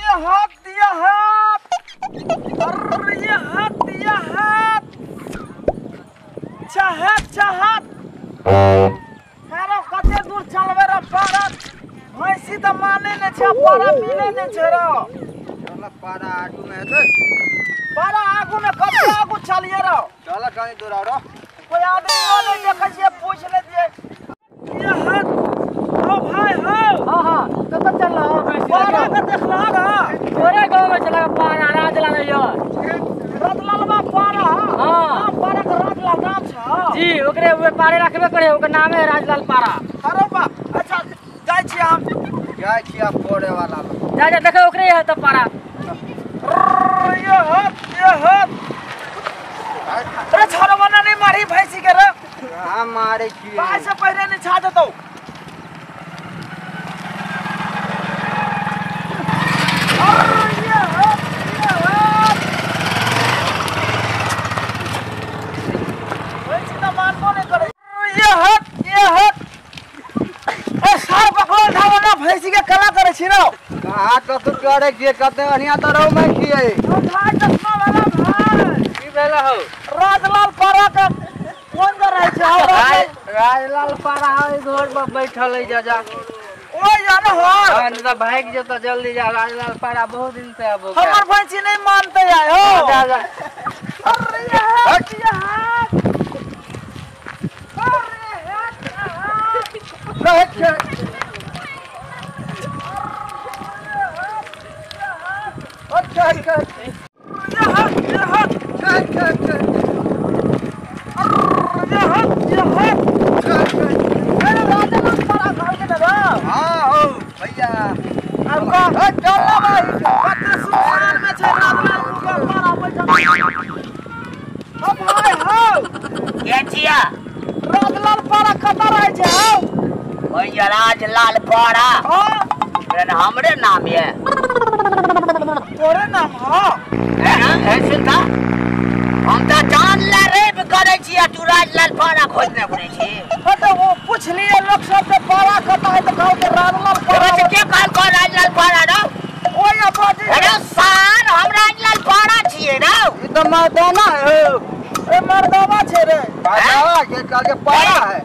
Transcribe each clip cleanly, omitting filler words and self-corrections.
ये हाथ दिया हाथ, अरे ये हाथ दिया हाथ, चाहत चाहत अरे कते दूर चलबे रे पारा, भैंसी त माने ने छै, पारा मिले ने छै रे। चल पारा आगू में हेतै, पारा आगू में कते आगू चलिए रे, चल कनी दूर आरो, कोई आदमी नहीं देखै छियै, पूछ ले दिए। ये हाथ हो भाई हो। हां हां कत चल रहा हो भैंसी पारा के देखला ना, तोरे गांव में चला पारा राजलाल है, राजलाल पारा। हां पारा के राजलाल नाम छ जी, ओकरे वे पारे रखबे करे, ओकर नाम है राजलाल पारा। अरे बा अच्छा जाय छी हम, जाय छी आप पड़े वाला जा जा देखो ओकरे है त पारा। ये हाथ ये हाथ, अरे छोड़वा ना नहीं मारी भैंसी के रे, हम मारे छी पाय से पहले नहीं छा देतौ। भैंसी के कला करे छी रो, कहां कतौ करे छियै, कते बढ़िया त रौ में छियै। ओ भाई चश्मा वाला भाई की भेला हो, राजलाल पारा के कोन जगह रहै छै? राजलाल पारा है घर पर बैठल है, जा जा ओय जाने हो, हां त भाग जेता जल्दी जा, राजलाल पारा बहुत दिन से आबो, हमर भैंसी नहीं मानते आय हो, जा जा। अरे ये हाथ ये हाथ, अरे हाथ हाथ रह अच्छा ये हाथ ये हाथ ये हाथ ये हाथ, अरे राजलाल पारा घर के ना। हां हो भैया अब का चल ना भाई, कते सुनसान में छै राजलाल के पारा बैठल। ओ भाई हो के छिया, राजलाल पारा कत रहै छै हो? भैया राजलाल पारा हां हमरे नाम ये, तोरे नाम हो है सुनता, हम त जान ले रेप करे छी आ तू राजलाल पारा खोजने घुरै छी। हां त वो पूछ लिए लोग सब के पारा कत है त कहौ के राजलाल पारा। के कहल को राजलाल पारा रो? ओय बाजी अरे सार हम राजलाल पारा छियै रो, ई त मर्दाना है, ए मर्दावा छै रे, मर्दावा के कहल के पारा है,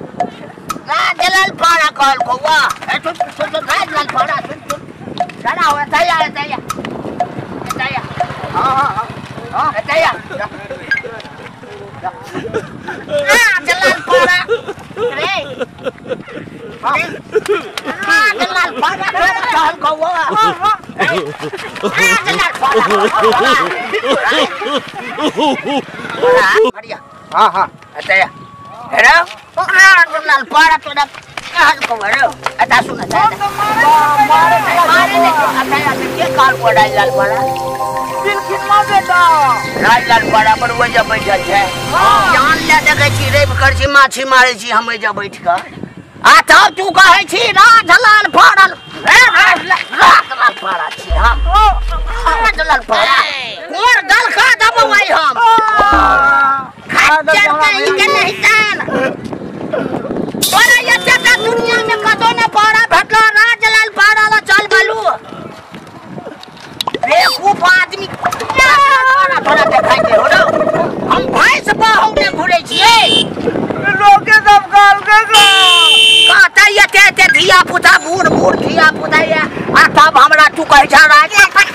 राजलाल पारा कहल को वाह। ए सुन सुन राजलाल पारा सुन सुन चला हो तैयार तैयार तैयार। हां हां हां तैयार राजलाल पारा रे, राजलाल पारा कहल को वाह, राजलाल पारा। हां हां तैयार हेलो राजलाल पारा तोरा कहल को रे, अता सुन मारे मारे ने अता के काल को राजलाल पारा बिलखिन मा बेटा, राजलाल पारा पर ओइ जे बैठल छै, जान ले देखै छी रेप कर छी माछी मारै छी हम एजा बैठ क, आ तब तू कहै छी राजलाल पारा, राजलाल पारा छी हम, राजलाल पारा कोर दल खा दबौ आइ हम, खच्चर कहीं के नहीं तान तोरा एते त दुनिया में कतौ ने पारा भेटलो, राजलाल पारा ला चल गेलू, बेवकूफ आदमी पारा तोरा देखाइ दे हो रौ, हम भैंस बहौने घुरै छियै, लोके सब गाल के कहतै एते एते धिया पुता बूढ़ बूढ़ धिया पुता ये, आ तब हमरा तू कहै छ राजलाल पारा।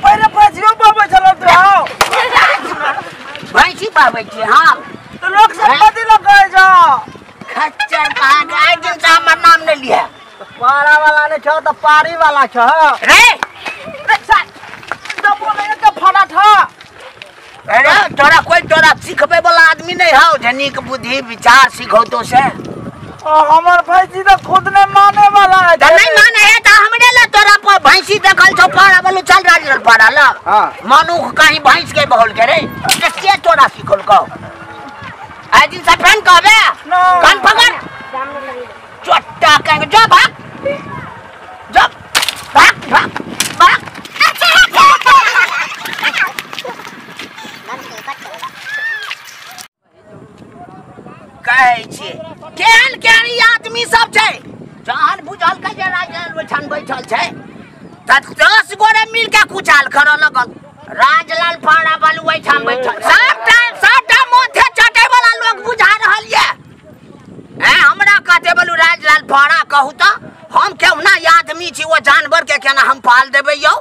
पहिले भैंसियो बाबै छलौ तू, भैंसी बाबै छी हम त लोक सब कथी लग कहै छ? खच्चर कहाँ के आइ दिन से हमर नाम नहीं लिया, पारा वाला नहीं छ त पारी वाला छ रे, दबो नहीं के फड़ा था। अरे तोरा कोई तोरा सिखबे वाला आदमी नहीं हौ जे नीक बुद्धि विचार सिखौतो से, हमर भैंसी त खुद नहीं माने वाला है, त नहीं माने है त हमरे ला तोरा पर भैंसी देखल छौ पारा बोलू चल राजलाल पारा ला। हां मनुख कहीं भैंस के बहल के रे, के तोरा सिखल कहो आइ दिन से फेन कहबे कान पकड़ चोट्टा कह जा भाग जा भाग भाग भाग। त 10 गोरे मिल के कुचाल करऽ लगल। राजलाल पारा बालू ओहिठाम बैठल सबटा सबटा माथे चटे वाला लोग बुझा रहल ये। हमरा कहते बोलू राजलाल पारा कहू त हम केहुना आदमी छी, ओ जानवर के केना हम पाल देबै यौ?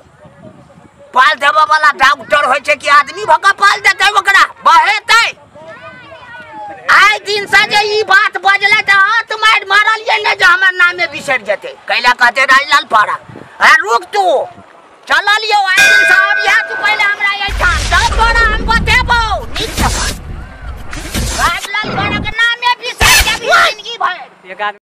पाल देबऽ वाला डॉक्टर होइ छै कि आदमी भऽ कऽ पाल देतै ओकरा बहेतै? आइ दिन से जे ई बात बजलै तऽ हाथ मारि मारलियै ने जे हमर नामे बिसरि जेतै। कैला कहते राजलाल पारा? आ रुक तू, चलल यौ आइ दिन से अबिहे तू पहिले हमरा एहिठाम, तब तोरा हम बतेबौ नीक से। राजलाल पारा के नामे बिसरि जेबही जिंदगी भरि।